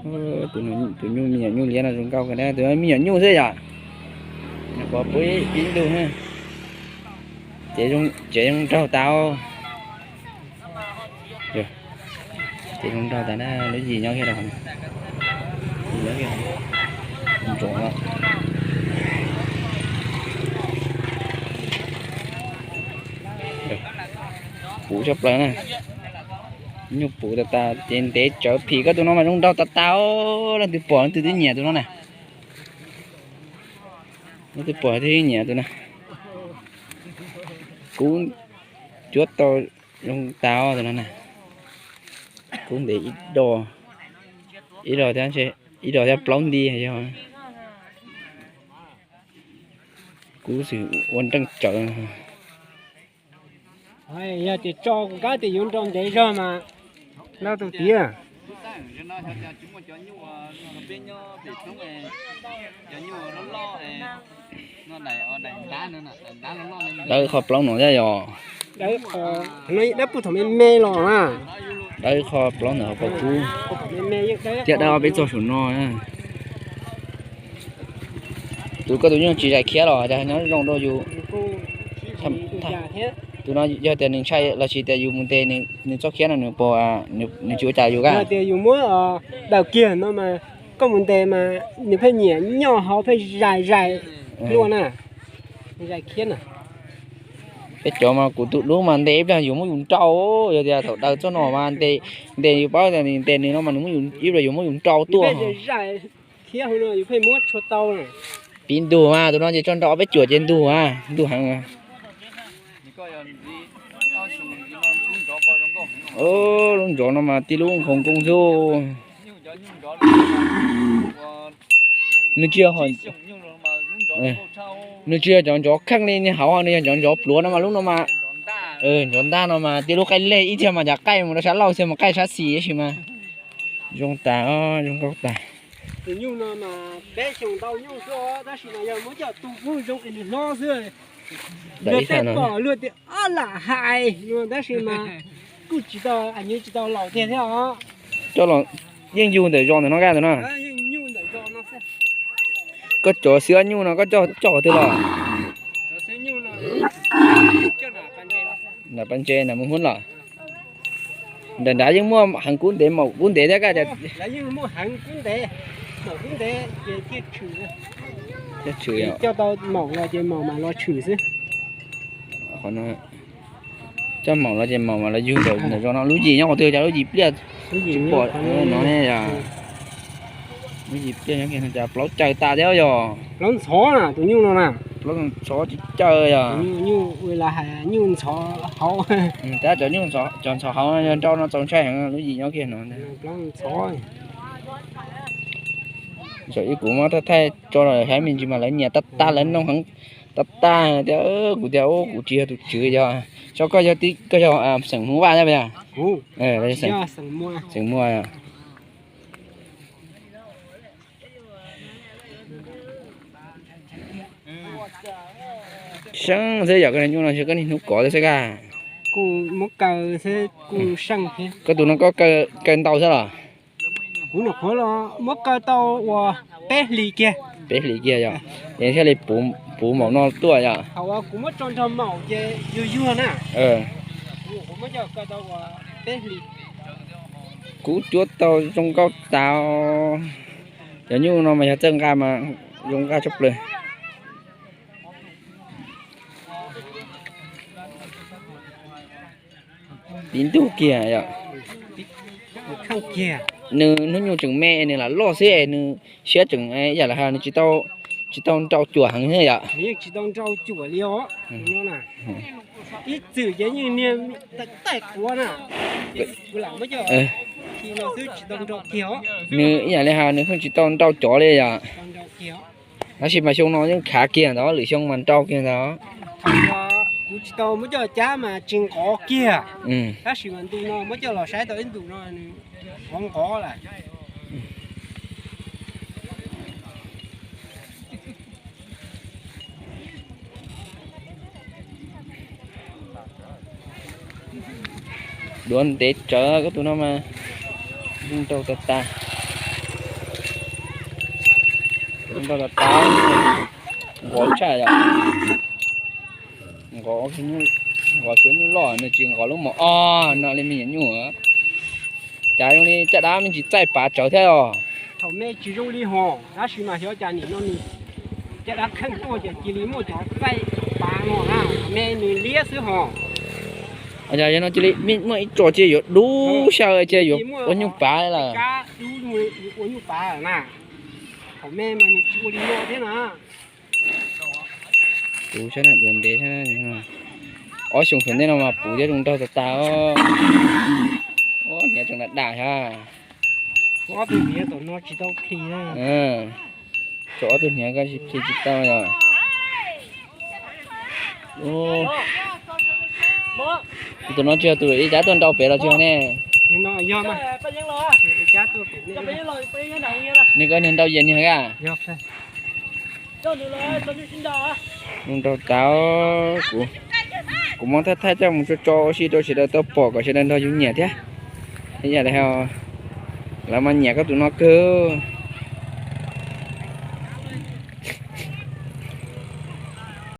Tus, tus nyuj, me nyuam nyuj liab no zoo nkauj kawg na, tus me nyuam nyuj xwb yom. Nws pom pub ib ntug na. Tsev zoo nraug tas. Tsev zoo nraug tas na, lub yim nyob kiag rau ntsoov. Puv tshaj plaws na. Nyuj puv tas tas ces ntev tsawv phim. Koj tus no mas zoo nraug tas tas. Leej twg pom leej twg twb nyiam tus no na. Leej twg pom twb nyiam tus no. Kub cuab tau zoo tas tus no na. Kub ntev ib do, ib do thiab plaub nti yog. Kub xwm ua nreej tsawv. Yog tias tso kuv kab tias yuav nrau ntev zog mas nrau tus tiav. Dawb qhov plaub no thiab yog. Dawb qhov plaub ntawm hauv paus kub thiab dawb ob peb txog saum no. Tus koj tus nyuj tsis zais khiab los cas nyob zoo rau yus. Tus no yog tias nws ntshai los sis tias yus mus ntes nws txoj khiab no nws puas, nws tsis ua cas yus kab. Tias yus muab daws kiag no mas koj mus ntes mas nws pheej nyiam nyoj hauv pheej zais zais luaj na. Zais khiab na. Peb cov mas kuv tus dub mas ntes ib pliag yus muab yus nrau. Yog tias thaum daws txoj no mas ntes, ntes yus paub tias ntes nws no mas nws muab yus, ib pliag yus muab yus nrau tuaj. Zais khiab hauv no yus pheej muab tshua tau na. Pib ntug mas tus no ces tso nrau ob peb cuam ces ntug mas ntug heev. Lub ntsov no mas tib lub nkhoos koob xwb. Nws tsis yog, nws tsis yog cov ntsov kheej li, nws hauv nws yog cov ntsov pluav no mas lub no mas, ntsov ntaj no mas tib lub qaij lej ib txhia mas cov qaij mus rau sab laug txhia mas qaij sab xis tab sis mas zoo tas, zoo nkauj tas. Tus nyuj no mas peb xyoos ntau nyuj xwb os, tab sis mas yog muab coj tu kuj zoo es nws hlob xwb. Luag tej pom luag tias ob lam hais no tab sis mas kuj tsis tau, anyuj tsis tau laus tiag thiab os. Coj los yeej yug ntawm zos ntawm no kaj ntawm no. Koj cov xwb nyuj no koj coj qhov twg los? Nram Pas Ntses nram Mus Hmoob los? Nram nrad yeej muaj heev kub ntev maum kub ntev thiab kaj. Thiaj tshwm, coj tau maum los ces maum mam los tshwm xwb. Coj maum los ces maum mam los yug ntawm zos no. Lub yim nyob qhov twg cas lub yim pliaj tsis pom no ne yog? Lub yim pliaj nyob kiag no cas plaub caws tas thiab yog? Plaub ntxhov na tus nyuj no na. Plaub ntxhov tsis caws yog? Nyuj ua las hais nyuj ntxhov hauv. Tab cov nyuj, cov ntxhov hauv yog nrau no txaus ntshai heev lub yim nyob kiag no. Plaub ntxhov. Txawm ib kuv muab thaij thaij tso los saib me ntsis mas lawv nyiam tag tag lawv noog heev tag tag tias kuv tias kuv tsis yog tus tswv yog. Tso koj yog, koj yog xeem Hmoob Vaj thiab puas yog? Xeem Muas. Seeb xwb yog koj niag nyuj no koj niaj hnub kov xwb kaj. Kuj muab kaw xwb kuj seej thiab. Koj tus no koj kaw ntau xwb los? Kuv nyuam qhuav los muab kaw tau uas peb hlis kiag. Peb hlis kiag yog, es thiaj li puv maum no tuaj yog. Thaum uas kuv muab tso nrog maum ces yuag yuag na. Kuv muab coj kaw tau uas peb hlis. Kub cuab tau zoo nkauj tas. Cov nyuj no mas yog txawj nqa mas zoo nqa tshaj plaws. Tib ntug kiag yom. Nws hnub nyoog tseem me nws lam loj xwb es nws siab tseem ib yam li hais nws tsis tau nrau cuam heev thiab yom. Yeej tsis tau nrau cuam li os. Ib txwm ces yeej niag taij quav na. Kuv lam muab coj khi no xwb tsis tau nrau kiag os. Nws ib yam li hais nws pheej tsis tau nrau cov li yom. Tab sis mas xyoo no yeej khav kiag ntawd, lwm xyoo mas nrau kiag ntawd. Kuv tsis tau muab coj cab mas tsis nqov kiag. Tab sis mas ntu no muab coj los saib tau ib ntus no nws nqov nqov lawm. Duav ntev tsawv koj tus no mas zoo nraug tag tag. Nrog tas tas, nqos tshaj yom. Nqos, nqos suav nyuj loj, nws tsis nqos lub mos os no li me nyuam nyuj. Cas zoo li caj dab me ntsis txaij pav tsawv thiab os. Thaum me tsis zoo li hos, tab sis mas xyov cas nim no nws caj dab kheej tuaj ces cia li muaj cov txaij pav no na, thaum me nws liab xwb hos. Yog no cia li muaj ib tsos cia yuav dub xyaw cia yuav ua nyuj pav lawm. Ua nyuj pav na. Thaum me mas nws tsis ua li no thiab na. Puv saib na, ntev ntev saib na. Ob xyoos tom ntej no mas puv thiab zoo nraug tas tas. Hniav tseem dam dam thiab. Ob tug hniav tom no tsis tau plhis. Tshuav ob tug hniav koj tsis plhis tsis tau yom. Tus no tsis yog tus ib cab tuaj nrau pem los tsis yog ne? Nws koj niag nrau Yias niag a? Zoo nraug tas. Kuv, kuv muab thaij thaij coj mus tso tso ua si rau sawv daws tau pom kom sawv daws nrog yus nyiam thiab. Yam li lawv mas nyiam koj tus no kawg.